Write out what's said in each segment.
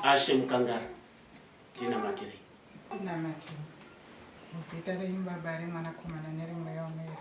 Ashe Mukangara, tinamatirei. Tinamatire. Muzita renyu Baba, reMwanakomana nereMweya Unoera.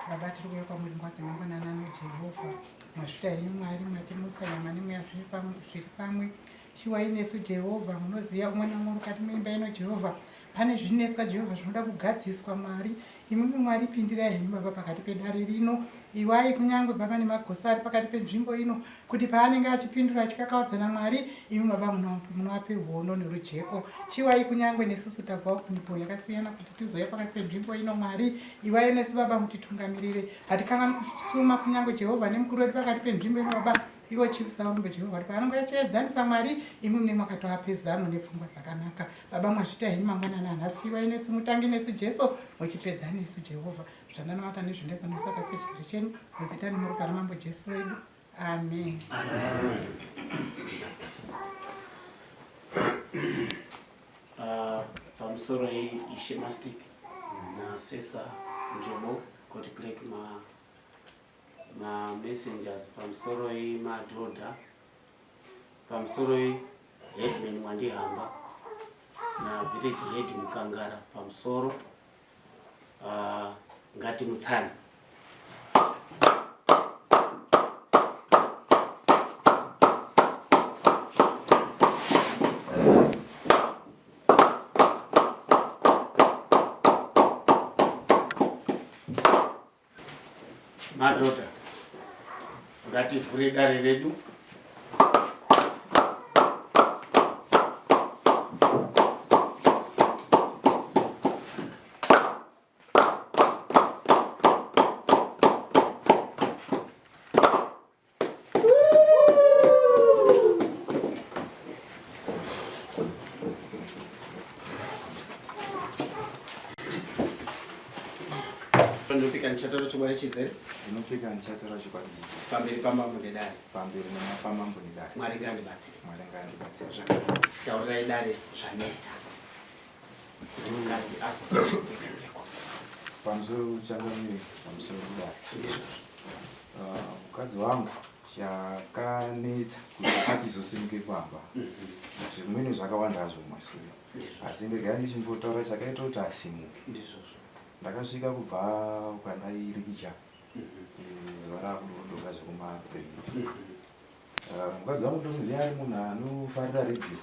Baba, tiri kuuya kwamuri nguva dzemangwanani ano, Jehovha. Mazvita henyu Mwari, matimutsa nyama nemweya zviri pamwe. Chiwai nesu Jehovha, munoziva umwe neumwe mukati meimba ino Jehovha. Pane zvinetswa Jehovha zvinoda kugadziswa Mwari. Imwimwi Mwari pindirai henyu Baba pakati pedare rino. Iwai kunyange Baba nemagosa ari pakati penzvimbo ino kuti paanenge achipindura achikakavadzana Mwari, imi Baba munovape hono nerujeko. Chiwai kunyange nesusu tabvawo kumiguo yakasiyana kuti tizouya pakati penzvimbo ino Mwari. Iwai nesu Baba mutitungamirire. Hatikanganwi kusuma kunyange Jehovha nemukuru wedu pakati penzvimbo ino Baba. Ivo Chief Saurombe Jehovha kuti paanenge achiedzanisa Mwari, imwi mune makatoape zano nepfungwa dzakanaka. Baba mwazvita henyu mangwanani anhasi ivai nesu mutange nesu Jesu muchipedza nesu Jehovha zvandanamata nezvendesa noisa pasi pechigaro chenyu muzita nemuropa ramambo Jesu wedu amen, amen. Pamusoro uh, ishe Mastic nasesa Njobo Court Clerk ma ma messengers pamusoroi madhodha pamusoroi headman Mwandihamba na village head Mukangara pamusoro ngatimutsane. Madhodha, ngativhure dare redu. Ndinopika ndichatora chokwadi chizere. Ndinopika ndichatora chokwadi chizere. Pamberi pamambo nedare. Pamberi pamambo nedare. Mwari ngaandibatsire. Mwari ngaandibatsire. Zvakanaka. Taurirai dare zvanetsa. Kuti mukadzi azoekwa. Pamusoro changamire, pamusoro kudare. Ndizvozvo. Ah, mukadzi wangu chakanetsa kuti achizosimuke pamba zvimweni zvakawanda hazvo mumashure asi ndegai ndichimbotaura chakaita kuti asimuke ndakasvika kubva kwandairikicha eh, zuva rakudodoka zvekumathree Ah, mukadzi wangu ndomuziva ari munhu anofarira redhiyo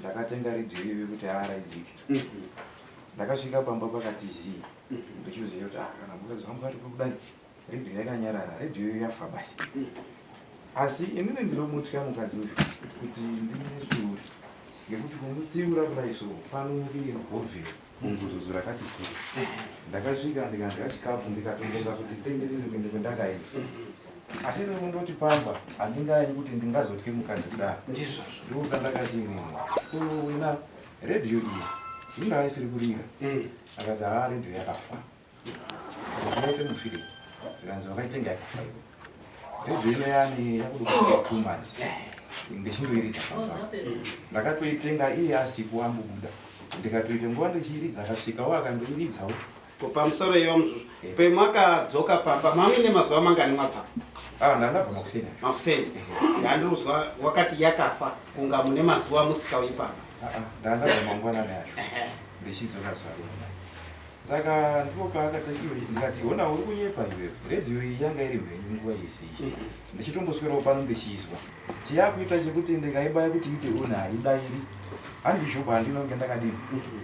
ndakatenga redhiyo iyoyo kuti aaraidzike ndakasvika pamba pakati zii ndichiziva kuti ah, kana mukadzi wangu aripo kudai redhiyo yakanyarara redhiyo iyo yafa basi asi inini ndinomutya mukadzi uyu kuti ndimutsiure ngekuti kumutsiura kudai so panomukire hovhero Mumbuzuzu rakati kure. Ndakasvika ndikadya chikafu ndikatongonga kuti tenderere kuende kwendakaenda. Asi sekundoti pamba handingayi kuti ndingazotye mukadzi kudaro. Ndizvozvo. Ndopandakati inini. Ko wena radio iyi ingaa isiri kurira. Akati haa radio yakafa. Zvinoita mufirei. Zvikanzi wakaitenga yakafa iwe. Radio ino yani yakuda kuita 2 months. Ndichindoiridza pamba. Ndakatoitenga iye asipo ambobuda. Ndikatoita nguva ndichiiridza akasvikawo akandoiridzawo. Ko pamusoro iwa muzvuzvu. Pemwakadzoka pamba mamine mazuva mangani mwabva? Ah, ndandabva makuseni. Makuseni. Ndandiruzwa wakati yakafa kunga mune mazuva musikauyi pamba. Ah, ah, ndandabva mangwanani acho. Ndichidzoka zvaro. Saka ndipo paakati iwe ndikati hona uri kunyepa iwe radio iyi yanga iri mhenyu nguva yese iyi ndichitomboswerawo pano ndichiizwa chiyakuita chekuti ndikaibaya kuti iite on haidairi handizvo kwandinonge ndakadini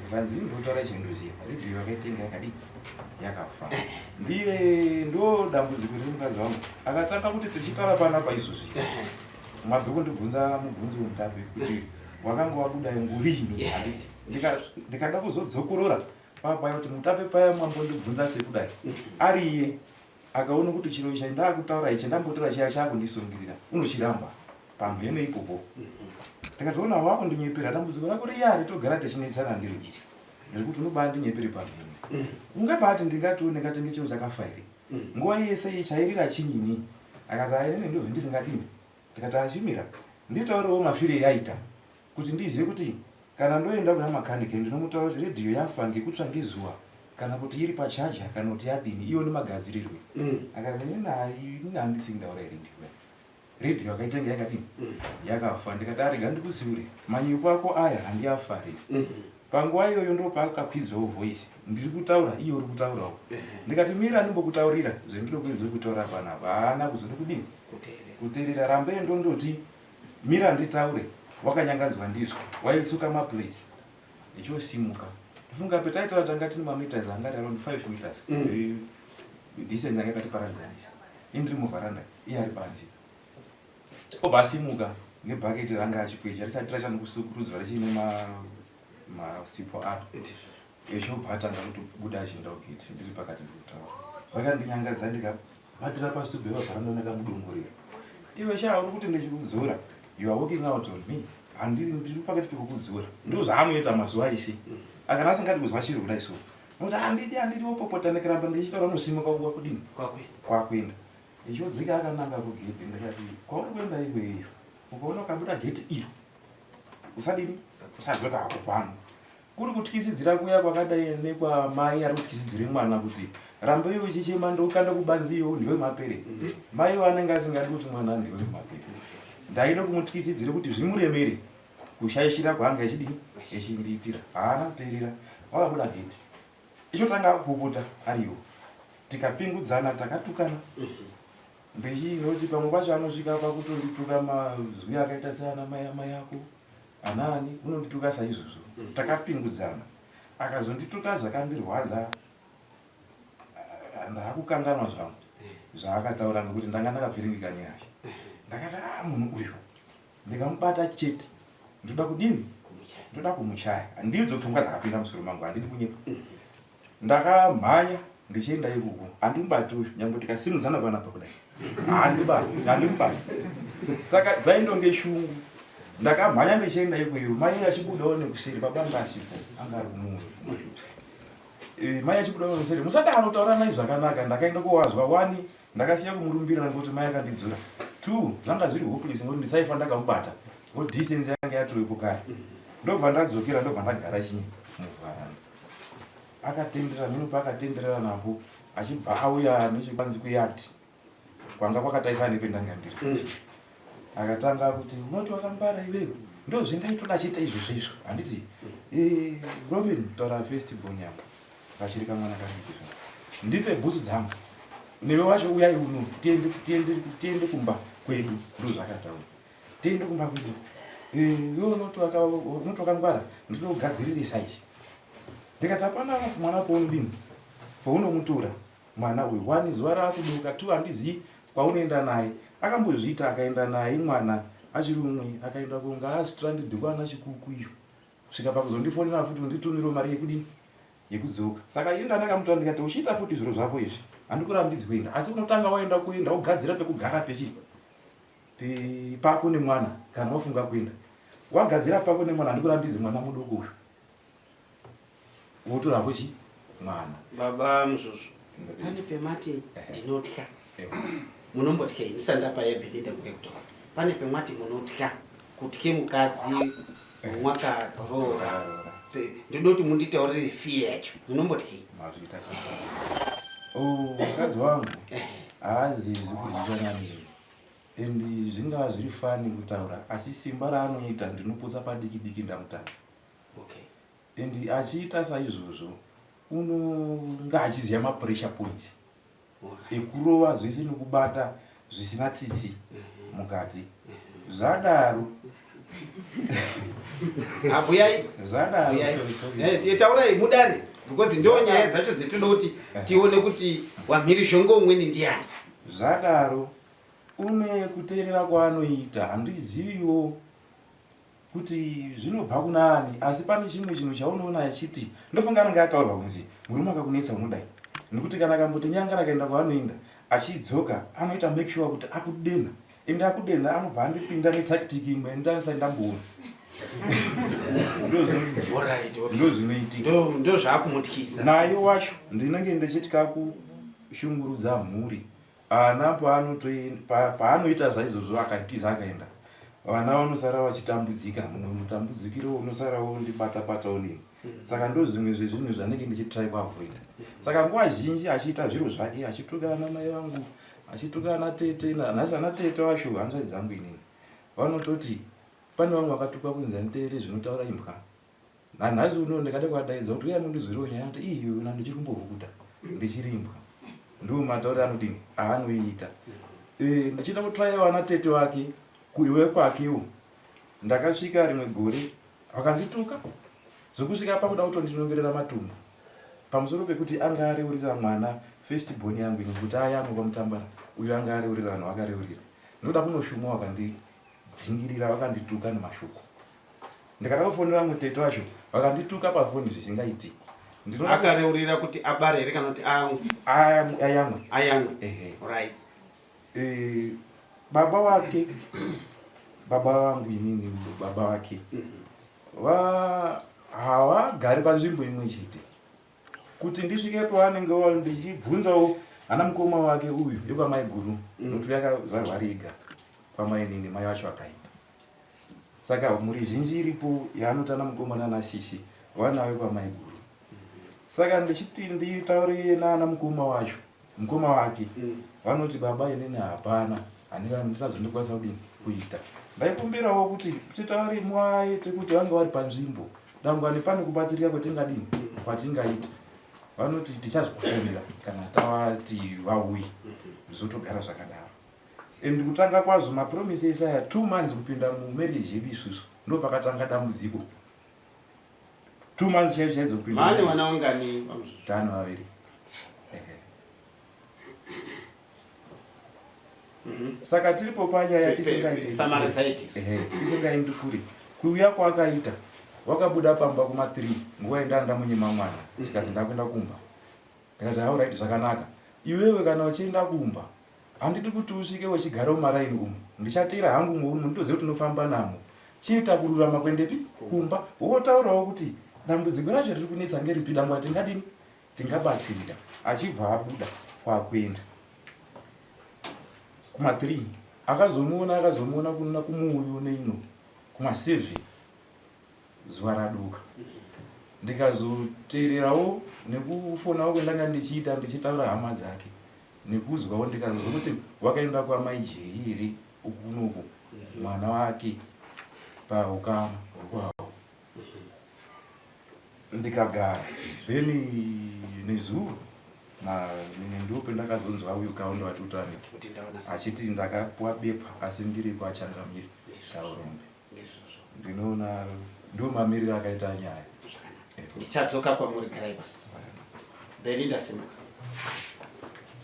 zvanzi ini ndotaura chindoziva radio yakaitenga yakadii yakafa ndiye ndo dambudziko riri mukadzi wangu akatanga kuti tichitaura panapa izvozvi mabve kundibvunza mubvunzo mutape kuti wakanga wabuda ngurini handiti ndikada kuzodzokorora papa kuti mutape paya mwambondibvunza sekudai ariye akaona kuti chiro chandakutaura ichi ndambotaura chiya chakundisungirira unochiramba pamhene ipopo ndikatoona wakundinyepera dambudziko rako riya ritogara tichinetsana ndiri iri nekuti unobandinyepere pamhene ungabati ndingatiwo ndingatenge chiro chakafa here nguva yese iyi chairira chinyini akati ainini ndozvendisingadini ndikati achimira nditaurirewo mafiro eyaita Kuti ndizive kuti kana ndoenda kuna makanike ndinomutaura kuti radio yafa ngekutsva ngezuva kana kuti iri pacharger kana kuti yadini iyo nemagadzirirwe. Akati inini handisi ndaura here ndiwe. Redhiyo akaitenga yakadini? Yakafa. Ndikati arega ndikutsiure. Manyepo ako aya handiafariri. Panguva iyoyo ndopaakakwidzwawo voice. Ndiri kutaura iye uri kutaurawo. Ndikati mira ndimbokutaurira zvendiri kuedza kutaura panapa. Haana kuzoda kudini? Kuteerera. Rambe ndondoti mira nditaure. Wakanyangadzwa ndizvo. Waitsuka maplates. Ndichosimuka. Ndifunga petaitaura tanga tine mameters anga ari around 5 meters. Distance yanga yakatiparadzanisa. Ini ndiri muvaranda, iye ari panze. Obva asimuka nebhaketi ranga achikwecha risati rachanokusukurudzwa richiine masipo aro. Eshe obva atanga kutobuda achienda kugate ndiri pakati pekutaura. Zvakandinyangadza ndikabatira pasubhe pavharanda ndakamudongorera. Iwe shaa uri kuti ndichikudzora. You are walking out on me. Handiri ndiri pakati pekukudzora. Ndozvaanoita mazuva eshe. Akana asingadi kuzwa chiro kudai so. Nokuti handidi handidi wopopota ndikaramba ndichitaura unosimuka uwa kudini? Kwakuenda. Ichodzika akananga kugedhi ndikati kwauri kuenda iweyo. Ukaona ukabuda gate iro. Usadini? Usadzoka hako pano. Kuri kutyisidzira kuya kwakadai nekwa mai ari kutyisidzire mwana kuti ramba iwe uchichema ndokanda kubanzi iwe ndiwe mapere. Mai vanenge asingadi kuti mwana ndiwe mapere. Ndaida kumutyisidzira kuti zvimuremere kushaishira kwaanga echidini echindiitira. Haana kuteerera. Wakabuda gate. Ichotanga kupopota ariwo. Tikapingudzana takatukana. Ndichinoti pamwe pacho anosvika pakutondituka mazwi akaita seana mai amai ako anaani unondituka saizvozvo. Takapingudzana. Akazondituka zvakandirwadza ndakukanganwa zvangu zvaakataura nekuti ndanga ndakavhiringika nehasha. Ndakati ah munhu uyu ndikamubata chete ndoda kudini ndoda kumuchaya. Ndidzo pfungwa dzakapinda musoro mangu handidi kunyepa. Ndakamhanya ndichienda ikoko handimubati uyu nyangwe tikasimudzana panapa kudai handibati handimubati. Saka dzaindonge shungu. Ndakamhanya ndichienda ikweyo mai achibudawo nekuseri baba anga asipo anga ari kumashure. Mai achibudawo nekuseri musadaro tauranai zvakanaka. Ndakaenda kowazwa wani ndakasiya kumurumbira nekuti mai akandidzura. 2 zvanga zviri hopeless nekuti ndisaifa ndakamubata nekuti distance yanga yatovepo kare. Ndobva ndadzokera ndobva ndagara chinyi muvharanda. Akatenderera mhino paakatenderera napo achibva auya nechekwanzi kuyard kwanga kwakatarisana nependanga ndiri. Akatanga kuti unoti wakangwara iwewe ndozvendaitoda chete izvozvo izvo handiti Robin taura first born yangu kachiri kamwana kadiki zvo ndipe bhutsu dzangu newe wacho uyai uno tiende tiende tiende kumba kwedu ndozvakataura tiende kumba kwedu iwe unoti wakangwara ndinogadzirire size ndikati hapana mwana paunodini paunomutora mwana uyu one zuva raakuduka two handizii kwaunoenda naye akambozviita akaenda naye mwana achiri umwe akaenda kunga astranded kwana chikuku iyo kusvika pakuzondifonera futi unditumire mari yekudini yekudzoka saka ini ndandakamutora ndikati uchiita futi zviro zvako izvi handikurambidzi kuenda asi unotanga waenda kuenda wogadzira pekugara pechi pako nemwana kana wafunga kuenda wagadzira pako nemwana handikurambidzi mwana muduku uyu wotorako chi mwana. Baba Muzvuzvu, pane pemati ndinotya. Munombotyei? Ndisati ndapa Ebelinda nguva yekutaura. Pane pemati munotya kutye mukadzi wamwakaroora. Ndinoda kuti munditaurire fear yacho. Munombotyei? Mazviita chakanaka. Oh, mukadzi wangu haazizi kurwisana neni. And zvingava zviri funny kutaura asi simba raanoita ndinopotsa padiki diki ndamutanga. Okay. And achiita saizvozvo unonga achiziva mapressure points ekurova zvese nekubata zvisina tsitsi mukati. Zvadaro Abuyai. Zvadaro, sorry, sorry. Taurai mudare because ndo nyaya dzacho dzetinoda kuti tione kuti wamhirizhonga umweni ndiani. Zvadaro une kuteerera kwaanoita handiziviwo kuti zvinobva kuna ani asi pane chimwe chinhu chaunoona achiti ndofunga anenge ataurwa kunzi murume akakunetsa unodai nekuti kana akamboti nyanga rakaenda kwaanoenda achidzoka anoita make sure kuti akudenha ende akudenha anobva andipinda netactic imwe ndandisati ndamboona. Ndozvinoitika. Ndozvakumutyisa. Naye wacho ndinenge ndichitya kushungurudza mhuri Ana paanoita saizvozvo akatiza akaenda, vana vanosara vachitambudzika, mumwe mutambudzikiro unosara wondibata batawo neni. Saka ndozvimwe zvezvinhu zvandinenge ndichitry kuavoida. Saka nguva zhinji achiita zviro zvake achituka ana mai vangu, Achituka ana tete, nhasi ana tete vacho hanzvadzi dzangu inini. Vanototi pane vamwe vakatukwa kunzi handiteereri zvinotaura imbwa. Nanhasi uno ndikada kuvadaidza kuti uyai mundizwirewo nyaya kuti ii iwe na ndichiri kumbohukuta ndichiri imbwa. Ndiwo matauriro anodini aanoita. Eh, ndichida kutraya vana tete vake kuiwe kwakewo. Ndakasvika rimwe gore vakandituka zvekusvika pakuda kutondinongerera matumbu pamusoro pekuti anga areurira mwana first born yangu ini kuti ayamwe kwamutambara uyo anga areurira vanhu vakareurira ndoda kunoshumwa vakandidzingirira vakandituka nemashoko ndikada kufonera vamwe tete vacho vakandituka pafoni zvisingaiti akareurira kuti abare here kana kuti ayamwe ayamwe ehe right eh, baba wake baba vangu inini baba wake va havagari panzvimbo imwe chete kuti ndisvike pavanenge ndichibvunzawo ana mukoma wake uyu yekwamaiguru mm. nokuti yakazvarwa rega kwamainini mai vacho vakaita saka mhuri zhinji iripo yaanoti ana mukoma nana shishi vanayo kwamaiguru saka ndichiti nditaure naana mukoma wacho mukoma wake mm. vanoti baba inini hapana handina zvondikwanisa kudini kuita ndaikumbirawo kuti titaure mwaite kuti vange vari panzvimbo dangwani pane kubatsirika kwatingadini mm. kwatingaita vanoti tichazikufonera kana tavati vauye mm-hmm. zvotogara zvakadaro and kutanga kwazvo mapromise ese aya two months kupinda mumarriage yedu isusu ndo pakatanga dambudziko two months chaidzo chaidzo kupinda mane vana vangani tano vaviri mhm. saka tiripo panyaya tisingaendi kure kuuya kwaakaita wakabuda pamba kuma 3 nguva yendanga ndamunyima mwana chikazi ndakuenda kumba ndikati hauraiti zvakanaka iwewe kana uchienda kumba Handidi kuti usvike uchigara mumaraini umu. Ndichateera hangu murume nditoziva kuti unofamba namo. Chiita kururama kuendepi? Kumba. Wotaurawo kuti dambudziko racho riri kunetsa ngeripi dangwa tingadini? Tingabatsirika. Achibva abuda kwakuenda. Kuma 3 akazomuona akazomuona kuna kumuuyu neino kuma 7 zuva radoka ndikazoteererawo nekufonawo kwendanga ndichiita ndichitaura hama dzake nekuzwawo ndikazozwa kuti wakaenda kwamai jeri here ukunoku mwana wake paukama hwekwavo ndikagara then nezuro ndipo ndakazonzwa uyu kaunda wati utanike achiti ndakapuwa bepa asi ndiri kwachangamire saurombe ndinoona ndo mamiriro akaita nyaya ndichadzoka kwamuri garai pasi belinda simuka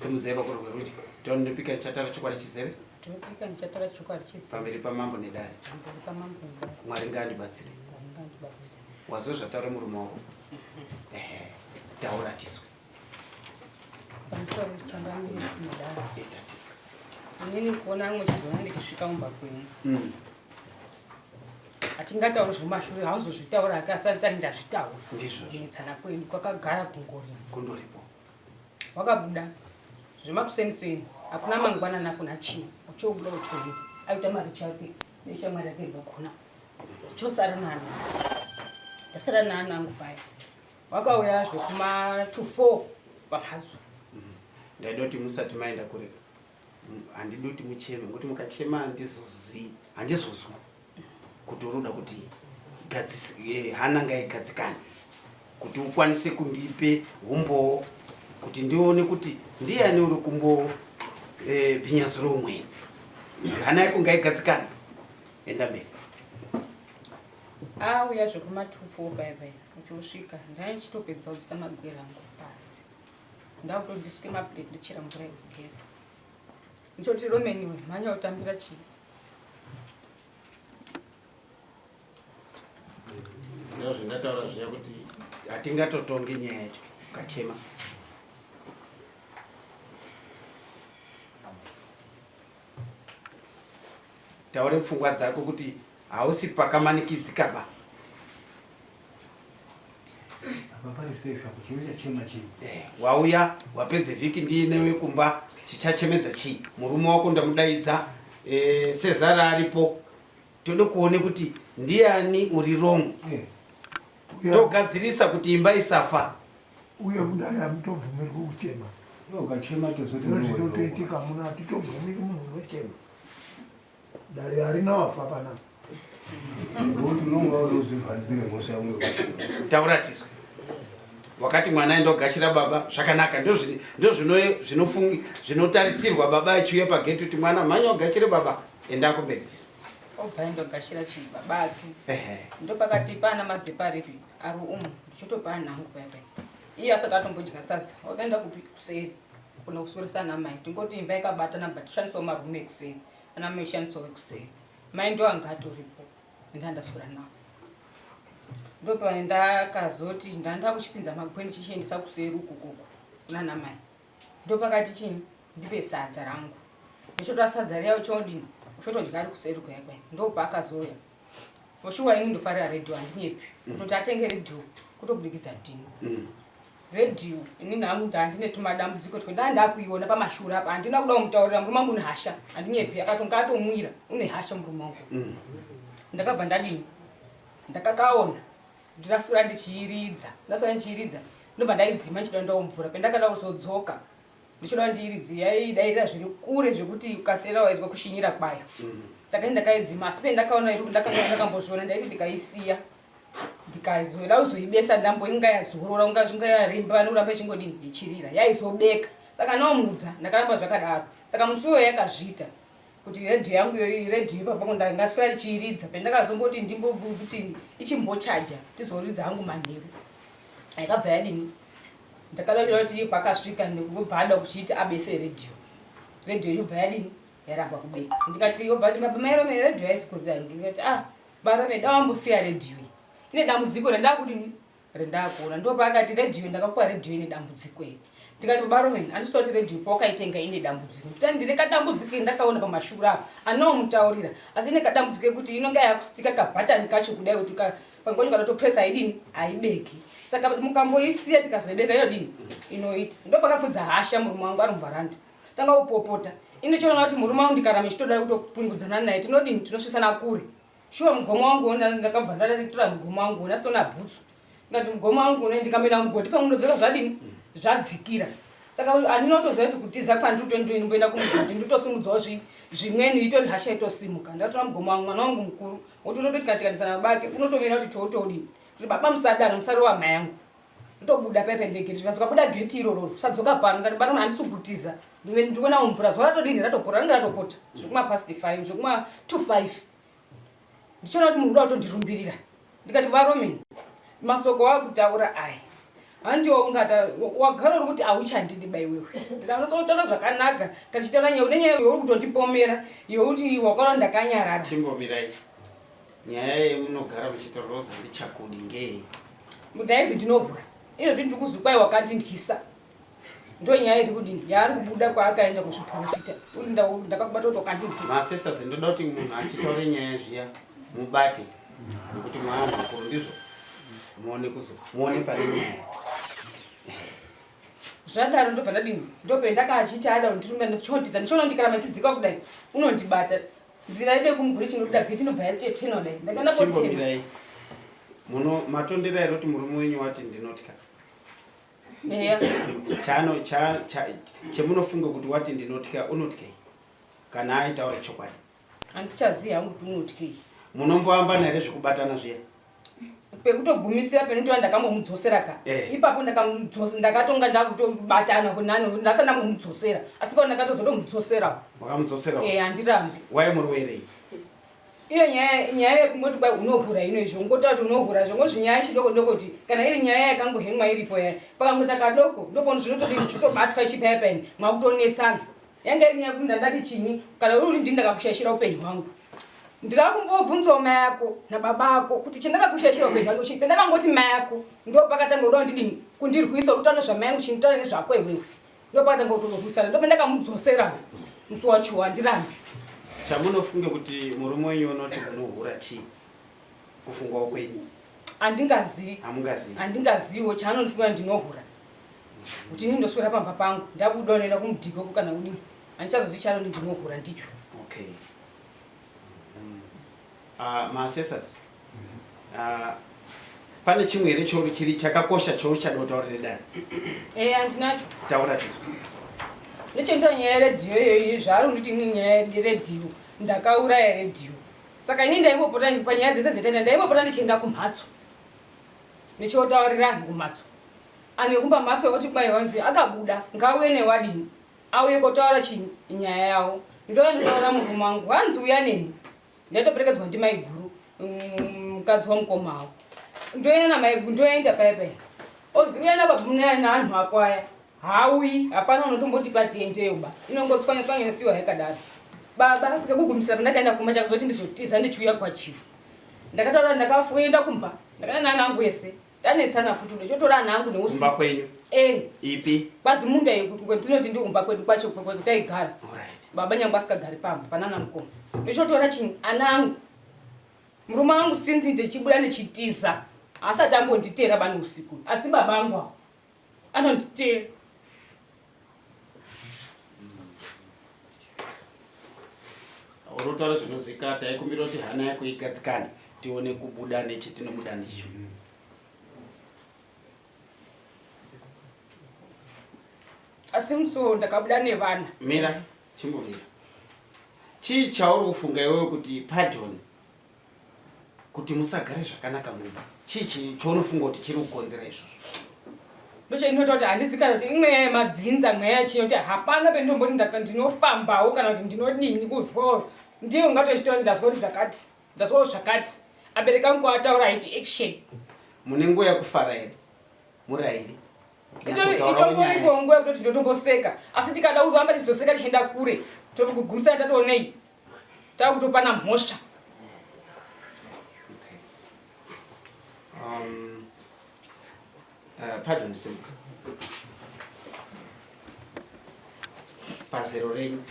simudzai ruoko rwerudyi tonopika ndichatara chokwadi chizere Tinopika ndichatara chokwadi chizere pamberi pamambo nedare pamberi pamambo nedare mwari ngaandibatsire Mwari ngaandibatsire wazwa zvataura murume wako ehe taura tiswe Pamusoro changamire nedare ita tiswe Inini kuona amwe chizoona ndichisvika mumba kwenyu mm. Hatingatauri zvemashure hauzozvitaura hake asati tani ndazvitaura. Ndizvo. Kunetsana kwenyu kwakagara kungoripo. Kundoripo. Wakabuda zvemakuseniseni hakuna mangwanani hakuna chii uchobuda uchoenda aita mari chake neshamwari yake irikugona chosara nani ndasara nani angu paya wakauya zvekuma to four pamhatso ndaida kuti musati maenda kure handidi kuti mucheme ngokuti mukachema handizozii handizozwa kuti uri kuda kuti eh, hana ngaigadzikane kuti ukwanise kundipe umbowo kuti ndione kuti ndiyani uri kumbo eh, bhinyazuro umweni hana yako ngaigadzikane enda mberi auya zvekumatufo paya paya uchiusvika ndaichitopedza kubvisa magwera angu panze ndakutondisuke maplate ndichera mvura yekugeza ndichoti romeniwe mhanya utambira chii ndozvandataura zviya kuti hatingatotongi nyaya yacho ukachema taure pfungwa dzako kuti hausi pakamanikidzika ba Apa pari safe apo chino chachema chii? Eh, wauya wapedze vhiki ndiinewe kumba chichachemedza chii? Murume wako ndamudaidza eh, Cesar aripo tode kuone kuti ndiani uri wrong Eh. Uya togadzirisa kuti imba isafa. uya kudai hamutobvumirwi kuchema. Ukachema tozoti zvinotoitika muno hatitobvumiri munhu unochema. Dare harina wafa panapa. Ngokuti unonga uri uzvivharidzire mhosva yangu. Taura tizwe. Wakati mwana aenda kugashira baba zvakanaka ndozvinofungi zvinotarisirwa baba achiuya pageti kuti mwana mhanya ugashire baba enda kumberi. Obva aenda kugashira chii baba ake. Ndopakati pana mazepa aripi ari umu ndichotopa hangu paya paya. Iye asati atombodya sadza wakaenda kupi kuseri kuna kusoresa ana mai tingoti imba yakabatana but toshandisawo marume ekuseri ana mai oshandisawo ekuseri mai ndo anga atoripo ndandaswera nawo ndopandakazoti ndanda kuchipinza magweni chichiendesa kuseri ukukuku kuna ana mai ndopakati chini ndipe sadza rangu ndichotora sadza riya uchodini uchotodya ari kuseri kuya kwai ndopaakazouya for sure ini ndofarira radio handinyepi mm. kutoti atenge radio kutobudikidza ndini mm. radio ini hangu ndandine tumadambudziko twe ndaa ndakuiona pamashure apa handina kuda kumutaurira murume wangu une hasha handinyepi akatonga atomwira une hasha murume wangu mm. ndakabva ndadini ndakakaona ndinasura ndichiiridza ndasura ndichiiridza ndobva ndaidzima ndichida ndawo mvura pendakada kuzodzoka ndichoda ndiiridzi yaidairira zviri kure zvekuti ukateera waizwa kushinyira kwayo mm. saka ini ndakaidzima asi pendakaona ndakanga ndakambozviona ndaiti ndikaisiya ndikazoda kuzoibesa ndambo inga yazorora unga zvinga yaremba nekuramba ichingodini ichirira yaizobeka saka nomudza ndakaramba zvakadaro saka musi uyo yakazviita kuti redhiyo yangu iyoyi redhiyo ipapo ndaswera ndichiiridza pendakazongoti ndimbokuti ichimbochaja tizoridza hangu manheru yakabva yadini ndakadaira kuti kwakasvika ndikubva ada kuchiita abese redhiyo redhiyo yobva yadini yaramba kubeka ndikati yobva ti baba mairome redhiyo haisi kurira ndikati ah barome dawambosiya redhiyo iyi ine dambudziko randakudini rendakuona ndopaakati redhiyo ndakakupa redhiyo ine dambudziko iri ndikati baba romen handisi kuti redhiyo pawakaitenga ine dambudziko ndikati ndine kadambudziko ndakaona pamashura apa anomutaurira asi ine kadambudziko ekuti inonga yakustika kabhatani kacho kudai kuti pamwe pacho ukatotopresa haidini haibeki saka mukamboisiya tikazoibeka inodini inoita ndopakakwidza hasha murume wangu ari muvharanda tanga kupopota inochiona kuti murume wangu ndikaramba ichitoda kutopingudzana naye tinodini tinosvisana kure shuwa mugomo wangu ndakabva ndatora mugomo wangu ona sitona bhutsu ndikati mugomo wangu une ndikamboenda mugoti pamwe ndodzoka zvadini zvadzikira saka andinotoziva kuti kutiza kwandiri kumugodhi nditosimudzawo zvimweni itori hasha itosimuka ndatora mugomo wangu mwana wangu mukuru Kuti unototi kana tikanisana baba ake unotomira kuti totodini. Kuti baba musadaro musarova mai yangu. Ndobuda pepe ndegeti zvikanzi ukabuda geti iroro usadzoka pano ndikati baba handisi kutiza. Ndikuona mvura zuva ratodini ratopota ringe ratopota zvekuma past 5 zvekuma 25. Ndichiona kuti munhu uda kutondirumbirira. Ndikati varume masoko wakutaura aya handiwo ungata wagara uri kuti auchandidi ba iwewe ndinotaura zvakanaka kana chitaura nyaya une nyaya youri kutondipomera yokuti wakaona ndakanyarara chimbomirai nyaya yemunogara muchiti rosa ndichakudi ngei ndaizi ndinohura izvozvi ndiri kuzwi kwai wakandidyisa ndonyaya iri kudini yaari kubuda kwaakaenda kuzviprofita uri ndakakubata kuti wakandinzwisa masisters ndoda kuti munhu achitaure nyaya zviya mubate nekuti mwana mukuru ndizvo muone kuzo muone pane nyaya zvadaro ndobva ndadini ndopendakachiti ada kundirume ndichotidza ndichiona ndikaramba ndichidzika kudai unondibata nzira ide kumuguri chinobuda geti inobva yatetena kudai ndakaenda kotema muno matondera here kuti murume wenyu wati ndinotya chano chemunofunga kuti wati ndinotya unotyei kana aitaura chokwadi handichazivi hangu kuti unotyei munomboambana here zvekubatana zviya pekutogumisira penotova ndakambomudzosera ka eh. ipapo ndakatonga ndakutobatana kunani ndasati ndambomudzosera asi pao ndakatozotomudzosera wakamudzosera eh, handirambi waimurwerei Iyo nyaya nyaya yekungoti kwai unohura ino izvo ungotaura kuti unohura zvo ngozvinyaya chidoko doko kuti kana iri nyaya yakangohemwa iripo yaya pakangoita kadoko ndopono zvinotodini zvotobatwa ichipaya paini mwakutonetsana yanga iri nyaya yekuti ndandati chini kana uri ndini ndakakushaishira upenyu hwangu ndira kumbobvunzawo mai ako nababa ako kuti chandakakushaishira upenyu hwangu chii pendakangoti mai ako ndopakatanga kuda kundidini kundirwisa uri zvamai yangu chinditaura nezvako iwewe ndopakatanga kutonorwisana ndopandakamudzosera musi wacho handirambi chamunofunga kuti murume wenyu unoti munohura chii kufungawo kwenyu handingazivi hamungazivi handingaziviwo chaanondifunga ndinohura kuti ini ndoswera pamba pangu ndabuda unoenda kumudhikoko kana kudini handichazozivi chaanoti ndinohura ndicho okay maassessors pane chimwe here chouri chiri chakakosha chauchada kutaura nedare eh handinacho taura tizo Ndochonditora nyaya yeredhiyo iyoyi zvaari kunditi ini nyaya yeredhiyo ndakauraya redhiyo. Saka ini ndaimbopota panyaya dzese dzetaita ndaimbopota ndichienda kumhatso. Ndichiotaurira anhu kumhatso. Anhu ekumba mhatso oti kwai wanzi akabuda ngauye newadini auye kotaura nyaya yawo. Ndouya ndotaura murume wangu hanzi uya neni. Ndaitoperekedzwa ndimaiguru mukadzi wamukoma avo. Ndoenda namaiguru ndoenda paya paya. Ozi uya naanhu ako aya. Hauyi hapana unotomboti patiendeyo ba. Inongotswanya tswanya yosiwa yakadaro. Baba kekugumisira pandakaenda kumba chakazoti ndizotiza ndichiuya kwachief. Ndakataura ndakafuenda kumba. Ndakaenda naana angu ese. Tanetsana futi ndochotora ana angu neusiku. Kumba kwenyu? Eh. Ipi? Kwazimunda ndinoti ndi kumba kwedu kwacho kwetaigara. Alright. Baba nyangu asikagari pamba panana mukoma. Ndochotora chinyi ana angu. Murume wangu sinzi ndichibuda ndichitiza. Asati ambonditera bani usiku. Asi baba angu avo anonditera. Unotaura zvinozika taikumbira kuti hana yako igadzikane tione kubuda nechetinobuda ndicho. Asi musi ndakabuda nevana. Mira, chimbomira. Chii chauri kufunga iwewe kuti pardon kuti musagare zvakanaka mumba? Chii chaunofunga kuti chiri kukonzera izvozvo? Ndochendinoita kuti handizi kana kuti imweya yemadzinza mweya yechii kuti hapana pendinomboti ndinofambawo kana kuti ndinodini kuzwa ndiye ungatochitaura ndazwa kuti zvakati ndazwawo zvakati abereki angu ataura haiti action. Mune nguva yekufara here murairi? Itongoripo nguva yekutoti ndotomboseka asi tikada kuzoramba tichizoseka tichienda kure tokugumisana tatoonei takutopana mhosva. Okay. Pardon simuka. Pazero renyu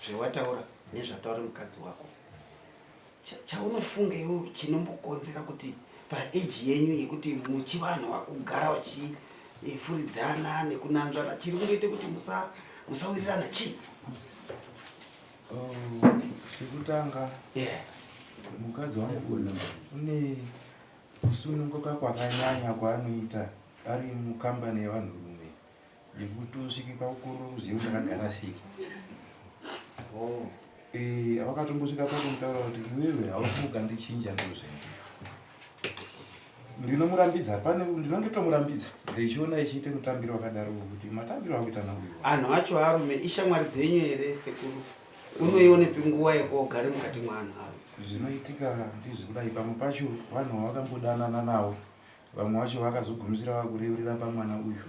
zvewataura nezvataura mukadzi wako chaunofunga iwe chinombokonzera kuti paeji yenyu yekuti muchivanhu vakugara vachifuridzana nekunanzvana chiri kungoite kuti musawirirana chii? Oh, chekutanga mukadzi wangu uyu une kusununguka kwakanyanya kwaanoita ari mukambani yevanhurume yekuti usvike pakukuru uzive kuti akagara sei. Oh. Eh, vakatombosvika pakumutaura kuti iwewe hausi ukandichinja ndozvendi. Ndinomurambidza pane ndinondotomurambidza ndichiona ichiite mutambiro wakadaro kuti matambiro akuita nauyu. Anhu acho arume ishamwari dzenyu here sekuru? Unoionepi nguva yekogare mukati mwaanhu avo? Zvinoitika ndizvekudai pamwe pacho vanhu vakambodanana navo vamwe vacho vakazogumisira vakureurira pamwana uyu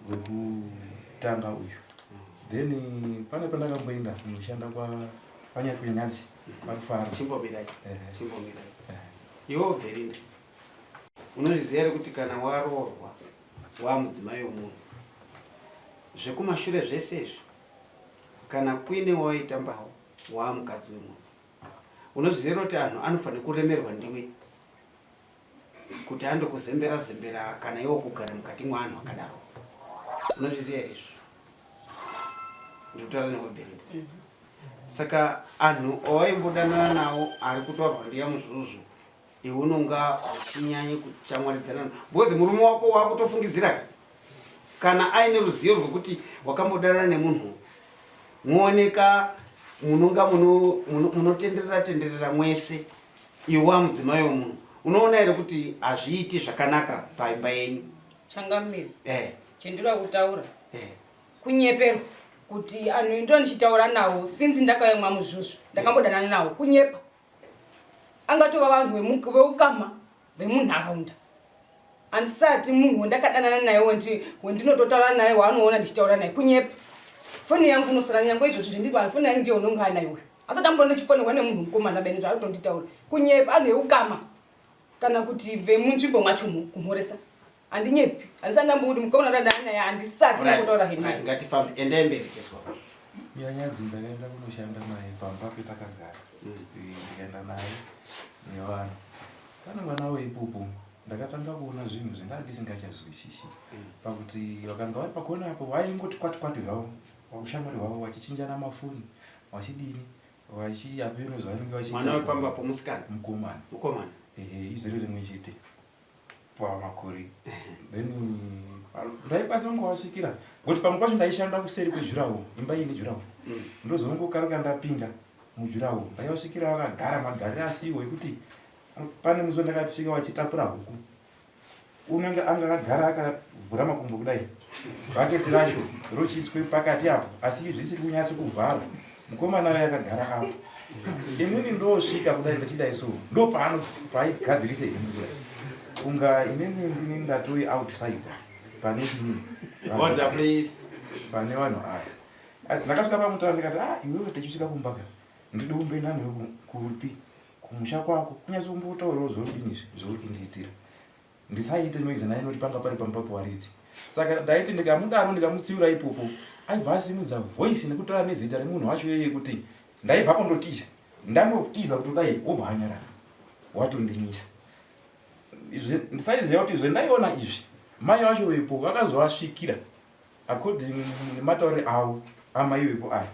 wekutanga uyu. Then pane pandakamboenda kunoshanda kwa panyakunyadzi parufaro. Chimbomirai. Chimbomirai. Iwe Belinda, unozviziva here kuti kana waroorwa waamudzimai wemunhu zvekumashure zvese izvi kana kuine wawaitambawo waamukadzi wemunhu unozviziva here kuti anhu anofanira kuremerwa ndiwe kuti andokuzembera zembera kana iwo kugara mukati mwaanhu akadaro unozviziva here izvo ndikutaura newe Belinda saka anhu awaimbodanana nawo ari kutaurwa ndiya muzvuzvu iwe unonga uchinyanya kuchamwaridzana because murume wako wakutofungidzira kana aine ruzivo rwekuti wakambodanana nemunhu muoneka munonga munotenderera tenderera mwese iwe wamudzimai wemunhu unoona here kuti hazviiti zvakanaka paimba yenyu? Changamire, chendinoda kutaura kunyeperwa kuti anhu ndo ndichitaura nawo since ndakauya mwamuzvuzvu ndakambodanana nawo kunyepa angatova vanhu veukama vemunharaunda handisati munhu wandakadanana naye wendinototaura naye waanoona ndichitaura naye kunyepa foni yangu unosara nyange izvozvi zvendiri foni yangu ndiyo unonga anayo uyo asati amboona ndichifonerwa nemunhu mukomana bene zvaari kutonditaura kunyepa anhu eukama kana kuti vemunzvimbo mwacho kumhoresa handinyepi handisati ndambokuti mukomana ndadana naye handisati ndambotaura hemai ngatifambe endai mberi teswa Nyanyadzi ndakaenda kunoshanda naye pamba petakagara ndikaenda naye nevanhu pane mwana weipopo ndakatanga kuona zvinhu zvendanga ndisingachazwisisi pakuti vakanga vari pakona apo vaingoti kwati kwati zvavo ushamwari hwavo vachichinjana mafoni vachidini vachiapeno zvavanenge vachiita mwana wepamba po musikana mukomana mukomana ehe izero rimwe chete pamakore then Ndaikwanisa kungovasvikira ngokuti pamwe pacho ndaishanda kuseri kwejurawo, imba iyi nejurawo. Ndozongokaruka ndapinda mujurawo, ndaivasvikira vakagara magariro asiwo ekuti pane musi wandakasvika vachitapura huku. Unenge anga akagara akavhura makumbo kudai, bhaketi racho rochiiswe pakati apo, asi zvisiri kunyatso kuvhara. Mukomana uya akagara apo, inini ndosvika kudai ndichidai so, ndopaano paaigadzirisa hembe kudai, kunga inini ndini ndatoi outsider pane chinini. Order please. Pane vanhu aya. Ndakasvika pamutara ndikati, ah, iwewe techisvika kumba ka, ndiri kumboenda newe kupi kumusha kwako, kunyatsokumbotaurawo zvauri izvi zvauri kundiitira. Ndisaite noise naye noti panga pari pamba pewaridzi. Saka ndaiti ndikamudaro ndikamutsiura ipopo, aibva asimudza voice nekutaura nezita remunhu wacho iyeye kuti ndaibvapo ndotiza. Ndandotiza kutodai wobva anyarara. Watondinyisa. Ndisaiziva kuti zvendaiona izvi mai vacho vepo vakazovasvikira according nemataurire avo amai vepo aya.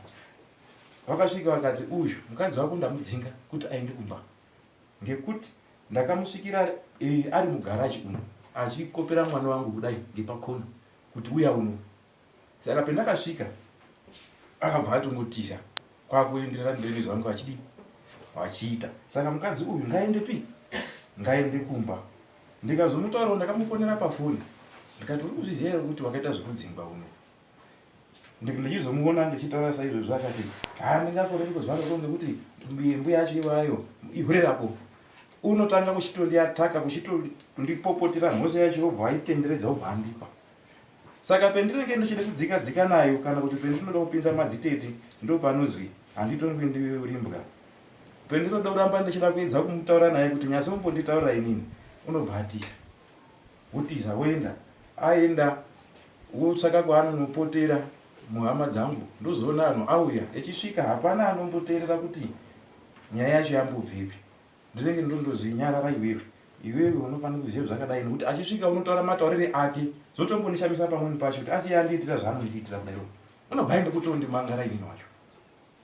Vakasvika vakati uyu mukadzi wako ndamudzinga kuti aende kumba ngekuti ndakamusvikira e, ari mugaraji uno achikopera mwana wangu kudai ngepakona kuti uya uno. Saka pendakasvika akabva atongotiza kwakuenderera mberi nezvangu achidii vachiita. Saka mukadzi uyu ngaende pi ngaende kumba. Ndikazomutaurawo ndakamufonera pafoni ndikati uri kuzviziva here kuti wakaita zvekudzingwa uno. Ndichizomuona ndichitaura saizvozvo akati haa ndingakoreri kuzwa rako ngekuti mbuya yacho iwayo ihure rako. Unotanga kuchitondiataka kuchitondipopotera mhosva yacho wobva waitenderedza wobva andipa. Saka pendinenge ndichida kudzika dzika nayo kana kuti pendinoda kupinza madzitete ndopanozwi handitongwi ndiwe urimbwa. Pendinoda kuramba ndichida kuedza kumutaura naye kuti nyatsombonditaurira inini unobva atiza. Wotiza woenda. Aenda wotsvaka kwaanonopotera muhama dzangu ndozoona anhu auya echisvika hapana anomboteerera kuti nyaya yacho yambobvepi. Ndinenge ndondozvinyarara iwewe. Iwewe unofanira kuziva zvakadai nekuti achisvika unotaura mataurire ake zvotombondishamisa pamweni pacho kuti asi andiitira zvaanondiitira kudairo. Unobva aenda kutondimangara inini wacho.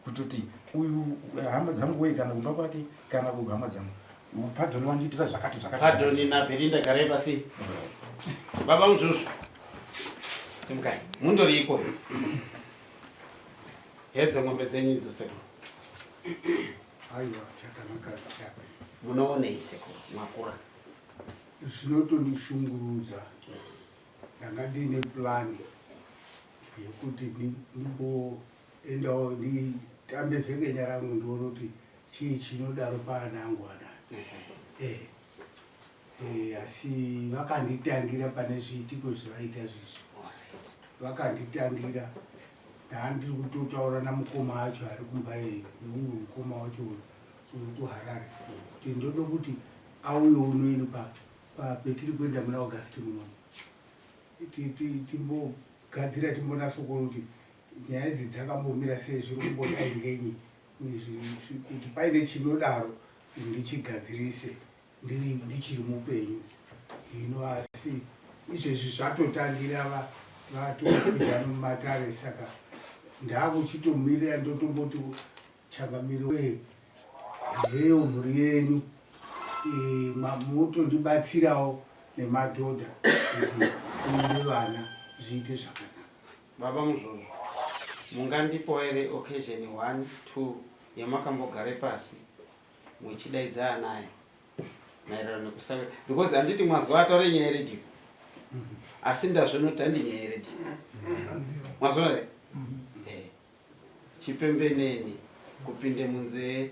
Kutoti uyu hama dzangu wei kana kumba kwake kana kuhama dzangu. Pardon wandiitira zvakati zvakati. Pardon na Belinda garai pasi. Baba Muzvuzvu. Simukai. Mundori iko. Hedze mombe dzenyu idzo sekuru. Aiwa chakanaka chapa. Munoonei sekuru makura? Zvinotondishungurudza. Ndanga ndiine plan yekuti ndimboendawo nditambe vhekenya rangu ndione kuti chii chinodaro paana angu anaya. Eh. Eh, asi vakanditangira pane zviitiko zvaita zvizvi. Vakanditangira ndandiri kutotaura namukoma acho ari kumba iyeyo neumwe mukoma wacho uri kuharare kuti ndoda kuti auye unoini petiri kuenda muna august munomu timbogadzira timbonatso kuona kuti nyaya idzi dzakambomira sei zviri kumbodai ngenyi kuti paine chinodaro ndichigadzirise ndiri ndichiri mupenyu hino asi izvezvi zvatotangira vatokwidza mumatare saka ndakuchitomirira ndotomboti changamire wee heyo mhuri yenyu e, motondibatsirawo nemadhodha kuti uine vana zviite zvakanaka. Baba Muzvozvo, mungandipawo here occasion one two yamakambogare pasi muchidaidza ana aya maererano nekusawira because handiti mwazwa ataure nyaya yeredhiyo asi ndazvinoti handi nyaya yeredhiyo mwazvona here eh, chipembenene kupinde munzee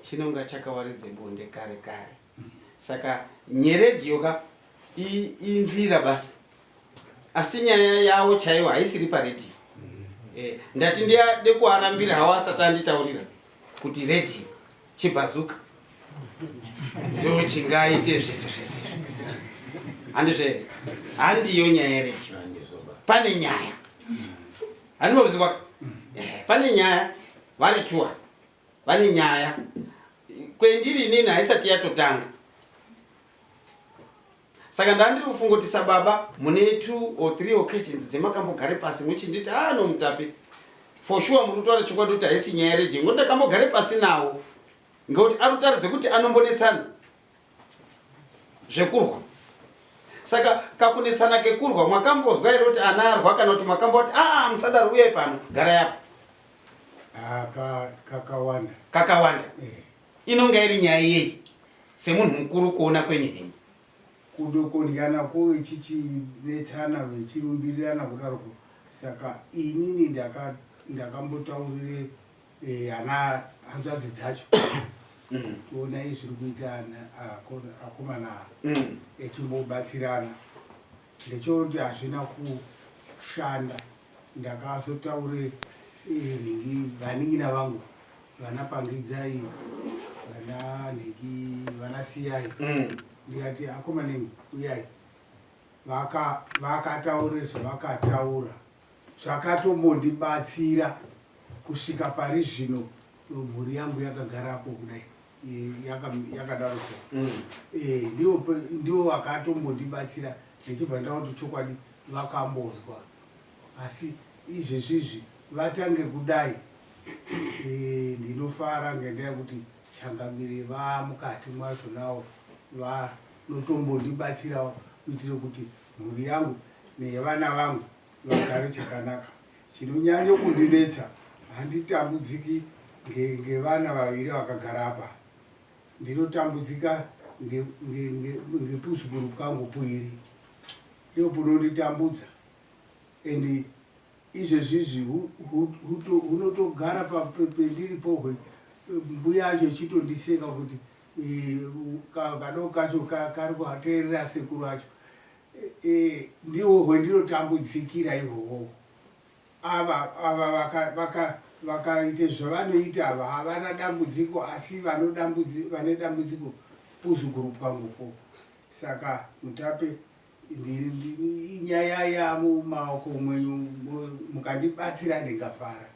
chinonga chakawaridze bonde kare kare saka nyeredhiyo ka inzira basi asi nyaya yawo chaiwo haisiri paredhiyo eh, ndati ndiyade kuarambira hawo asati anditaurira kuti redhiyo chibhazuka ndo chingaite zvese zvese handizve handiyo nyaya yeredhiyo pane nyaya handinoziva eh, pane nyaya vari tuwa vane nyaya kwendiri inini haisati yatotanga Saka ndandiri kufunga kuti sababa mune two or three occasions dzemakambogare pasi muchinditi ah no Mutape for sure muri kutaura chokwadi kuti haisi nyaya yeredio ngokuti ndakambogare pasi nawo ngekuti ari kutaridza kuti anombonetsana zvekurwa. Saka kakunetsana kekurwa mwakambozwa here kuti ana arwa kana kuti makamboti aa musadaro uyai pano garai apo. Ah, kakawanda. Kakawanda. Eh. Inonga iri nyaya yei semunhu mukuru kuona kwenyu henyu? Kudokodyana ko vechichinetsana vechirumbirirana kudaroko saka inini ndakambotaurire eh, ana hanzvadzi dzacho tionai zviri kuita akomana echimbobatsirana ndechoti hazvina kushanda ndakazotaure eh, nhingi vanin'ina vangu vana pangidzai vana nhingi vana siyai mm. ndikati akomanemi uyai vakataure vaka zvavakataura zvakatombondibatsira kusvika pari zvino mhuri yangu yakagarapo kudai yakadaro so mm. eh, ndiwo vakatombondibatsira ndichibva ndaona kuti chokwadi vakambozwa asi izvezvi izvi vatange kudai eh, ndinofara ngendaa yekuti changamire vamukati mwazvo nawo vanotombondibatsirawo kuitira kuti mhuri yangu nevana vangu vagare chakanaka Chinonyanya kundinetsa handitambudziki ngevana vaviri vakagara apa, ndinotambudzika ngepuzukuru kangu puiri, ndipo punonditambudza and izvezvi izvi hunotogara pendiripo mbuya acho ichitondiseka kuti kadoko kacho kari kuteerera sekuru acho e, ndihwo hwendinotambudzikira ihwohwo ava ava vakaita vaka, vaka zvavanoita ava havana dambudziko asi vane dambudziko puzukuru kwanguko saka mutape inyaya yamumaoko mwenyu mukandibatsira ndingafara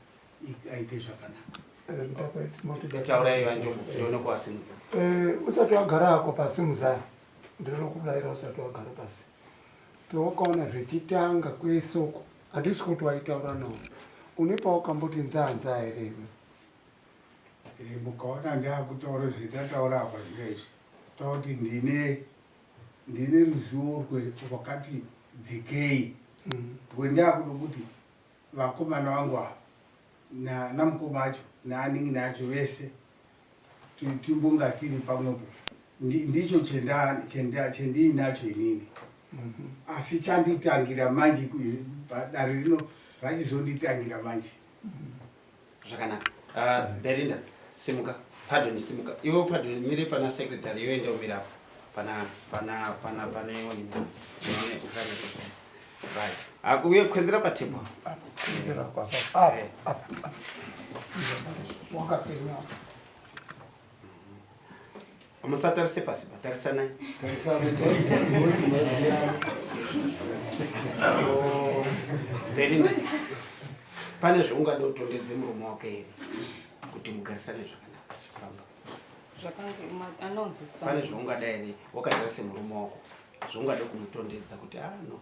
aite zvakanaka eh, taurai vanjobo ndione kuvasimudza eh, usati wagara hako pasi muzaya Ndinokudaira usati wagara pasi. Pewakaona zvechitanga kwese uko handisi kuti waitaura nawo. Une pawakamboti nzaa nzaa here iwe? Eh, mukaona ndakutaura zvetataura apa zviya izvi takuti ndine ndine ruzivo rwakati dzikei mm. rwendakuda kuti vakomana vangu ava namukoma acho naanin'ina acho vese timbonga tiri pamwepo ndicho chendiinacho inini mhm. asi chanditangira manje dare rino rachizonditangira manje zvakanaka ah, Belinda simuka pardon simuka iwe pardon mire pana secretary yoenda umira apo pana pana pana pana iwe right ah, uye kwenzera patable kwenzera apa apa apa wakapenya Musatarise pasi pa, tarisanai. Belinda, pane zvaungada utondedze murume wako here kuti mugarisane zvakanaka pamba? Pane zvaungada here wakatarisa murume wako zvaungada kumutondedza kuti ah no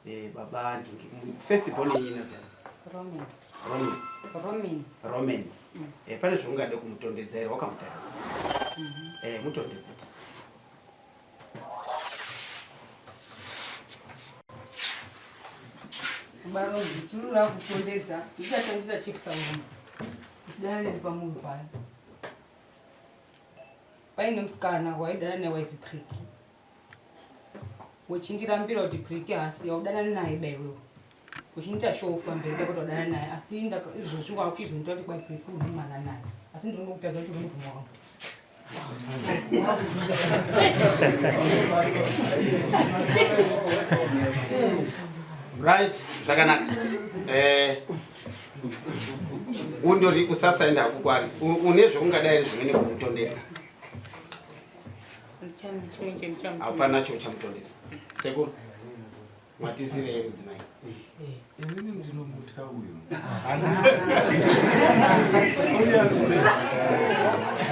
Eh, baba ndingi first born yenyu inazana Roman. Roman. Roman. Roman. Mm. Eh, pane zvaungade kumutondedza here wakamutarisa. Mm -hmm. Eh, mutondedze tisu. Baro ndichirura kutondedza ndichatandira chief sauruma. Ndidane pamunhu paya. Paine musikana waidana naye waisi priki. Uchindirambira kuti Priki haasi waudanana naye ba iwewe. Uchindiita show pamberi pako kuti wadanana naye asi izvozvi wakuchizondiita kuti kwai Priki une mwana naye. Asi ndiri kungokutaura kuti uri murume wangu. Right, zvakanaka. Eh, undori usasaenda hako kwari. Une zvaungadai zvimweni kumutondedza. Hapana cho chamutondedza. Sekuru. Matizirei mudzimai. Inini ndinomutya uyu.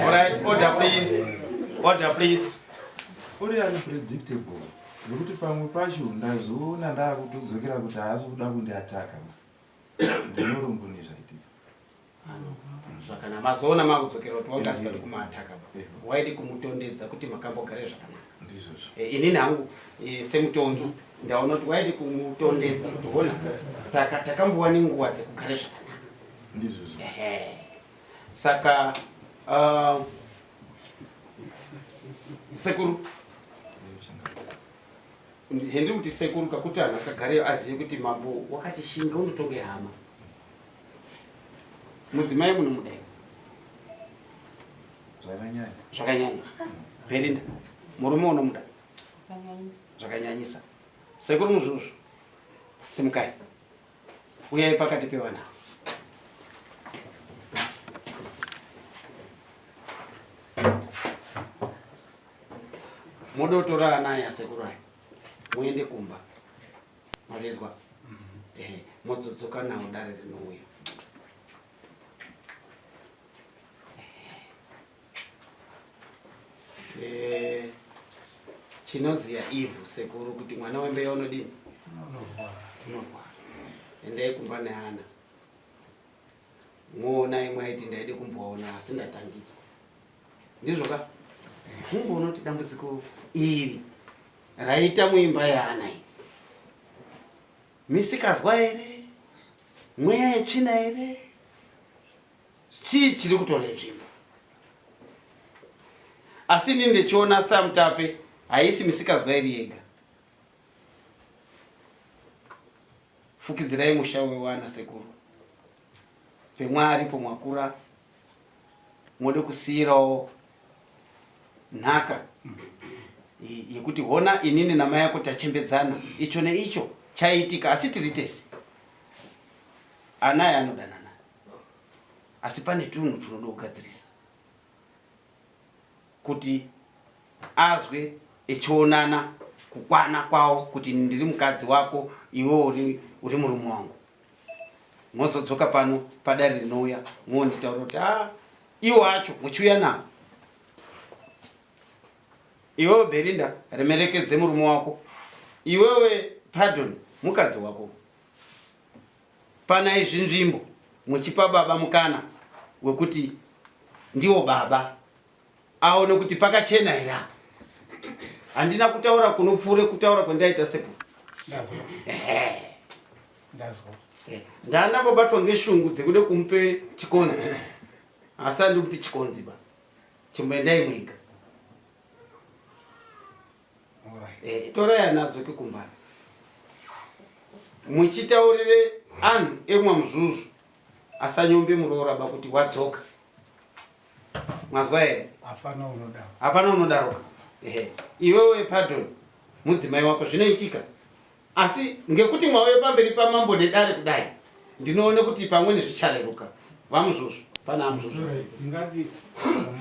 All right, order please. Order please. Uri unpredictable. Nekuti pamwe pacho ndazoona ndakutodzokera kuti haasi kuda kundiataka. Ndinorumbo nezvaitika. Zvakanaka. Mazoona makudzokera kuti wanga asingadi kumuataka ba. Waidi kumutondedza kuti makambogare zvakanaka. Ndizvozvo. Eh, inini hangu eh, semutongi ndaona kuti waidi kumutondedza kuti hona taka takambowa nenguva dzekugare zvakanaka. Ndizvozvo. Ehe. Saka uh, sekuru Hendiri kuti sekuru kakuti anhu akagareyo azive kuti mambo wakati shinga unotonge hama. Mudzimai munomuda here? Zvakanyanya. Zvakanyanya. Belinda, murume unomuda? Zvakanyanyisa. Zvakanyanyisa. Sekuru Muzvuzvu, simukai. Uyai pakati pevana. Modotora ana aya sekuru aya muende kumba mazvizwa mm -hmm. Eh, mozodzoka nawo dare rinouya eh, chinoziya ivhu sekuru kuti mwana wembeya unodini unorwara endai kumba neana mwoona imwe aiti ndaide kumboona asi ndatangidzwa ndizvo ka mumboona kuti dambudziko iri raita muimba yaana iyi misikazwa here mweya yetsvina here chii chiri kutora nzvimbo asi ini ndichiona samutape haisi misikazwa iri yega fukidzirai musha wewana sekuru pemwari pomwakura mode kusiirawo nhaka yekuti hona inini namai yako tachembedzana icho neicho chaitika asi tiri tese ana aya anodanana asi pane tunhu tunoda kugadzirisa kuti azwe echionana kukwana kwawo kuti ndiri mukadzi wako iwe uri murume wangu mozodzoka pano padare rinouya monditaura kuti a ah, iwo acho muchiuya nawo iwewe Belinda remerekedze murume wako iwewe Pardon mukadzi wako pana izvi nzvimbo muchipa baba mukana wekuti ndiwo baba aone kuti pakachena here apa handina kutaura kunopfuure kutaura kwendaita sekuru Ndazwa. Eh, ndandambobatwa ngeshungu dzekude kumupe chikonzi asi andimupi chikonzi ba chimboendai mwega eh, torai ana adzoke kumba muchitaurire anhu emwamuzuzu asanyombe muroora ba kuti wadzoka Mwazwa here? Hapana unodaro. Hapana unodaro. Ehe. Iwewe pardon. Mudzimai wako zvinoitika. Asi ngekuti mwauye pamberi pamambo nedare kudai ndinoone kuti pamweni zvichareruka. VaMuzvuzvu, pana aMuzvuzvu. Tingati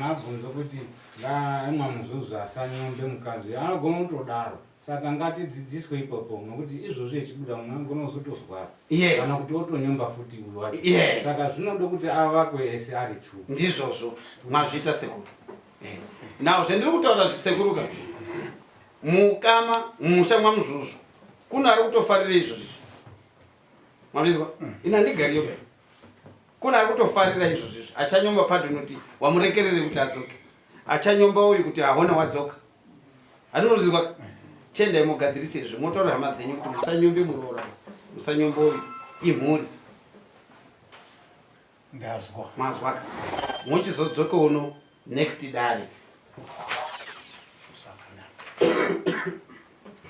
mabvunzo kuti ngaMwaMuzvuzvu asanyombe mukadzi anogona kutodaro. Saka ngatidzidziswe ipapo nokuti izvozvi echibuda munhu anogona kuzotozwara Yes. kana kuti otonyomba futi uyu wacho. Yes. Saka zvinoda kuti avakwe ese ari two. Ndizvozvo mazviita sekuru. Eh. Now zvendiri kutaura zvisekuruka mukama mumusha mwaMuzvuzvu kuno ari kutofarira izvozvi. Mazvizwa? Ini handigariyo be. Kuno ari kutofarira izvozvi. Achanyomba pardon kuti wamurekerere kuti adzoke. Achanyomba uyu kuti ahona wadzoka. Handinoruzirwa chiendai mogadzirise izvi motaura hama dzenyu kuti musanyombe muroora musanyombe uyu imhuri ndazwa mazwaka mochizodzoka uno next dare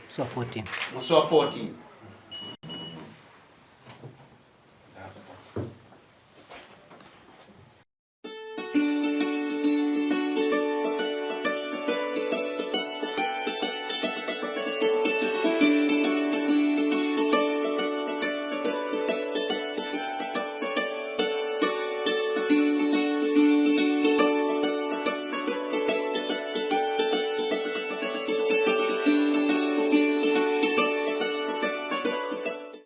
musi wa 14 musi wa 14.